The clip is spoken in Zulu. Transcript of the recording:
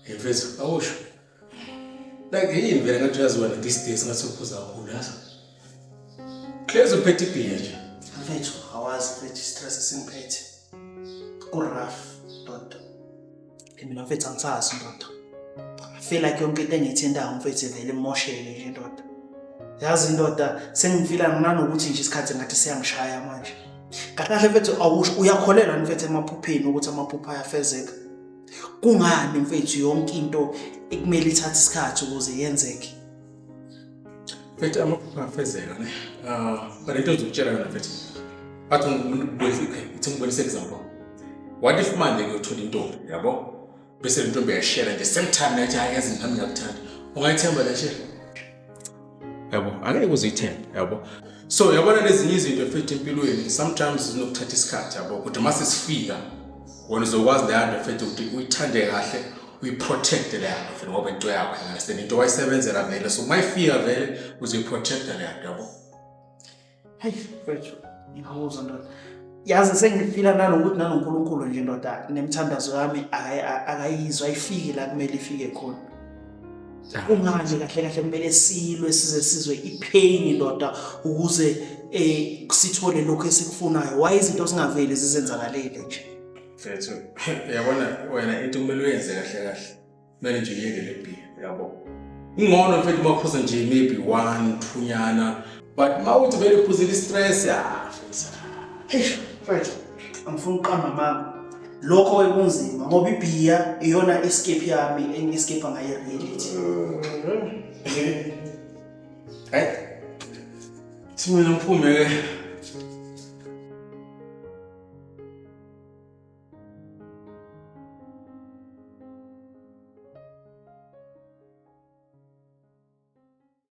Hey mfethu, awusho. Like yini vele ngathi uyazi wena these days ngathi uphuza kakhulu yazi. Hlezi uphethe ibhiya nje. Mfethu, awazi mfethu i-stress esingiphethe. Ku-rough, ndoda. Mina mfethu angisazi ndoda. I feel like yonke into engiyithintayo mfethu ivele imosheke nje ndoda. Yazi ndoda sengifila nanokuthi nje isikhathi ngathi siyangishaya manje. Kahle kahle mfethu awusho uyakholelwa mfethu emaphupheni ukuthi amaphupho ayafezeka. Kungani mfethu yonke into ekumele ithathe isikhathi ukuze yenzeke? Mfethu amaphupho afezeka ne. Ah, but into ezokutshela yona mfethu. Bathi ngibonise okay, ithi ngibonise example. What if manje ngiyothola intombi, yabo? Bese le ntombi yashela nje same time nathi hayi yazi nami ngiyakuthanda. Ungayithemba le shela? Yabo, angeke uzuyithembe, yabo. So yabona nezinye izinto mfethu empilweni sometimes zinokuthatha isikhathi yabo, kodwa mase sifika wena uzokwazi leya nto mfethu ukuthi uyithande kahle uyiprotecte leya nto mfethu ngoba into yakho you understand into wayisebenzela vele so uma ifika vele uzoyiprotecta leya nto yabo. Hey mfethu, ngiyakuzwa ndoda. Yazi sengifila nanokuthi nanoNkulunkulu nje ndoda nemithandazo yami akayizwa ayifiki la kumele ifike khona. Kungani kahle kahle kumele silwe size sizwe ipain ndoda ukuze eh sithole lokho esikufunayo. Why izinto zingaveli zizenzakalele nje? Mfethu, yabona wena into kumele uyenze kahle kahle. Kumele nje uyeke le bhiya, yabo. Ingcono mfethu uma uphuza nje maybe one, two nyana. But uma uthi vele uphuzile i-stress, ah, mfethu. Hey, mfethu, angifuni ukuqamba amanga. Lokho ke kunzima ngoba ibhiya iyona escape yami engi-escape ngayo reality. Hayi. Thi mina ngiphume ke.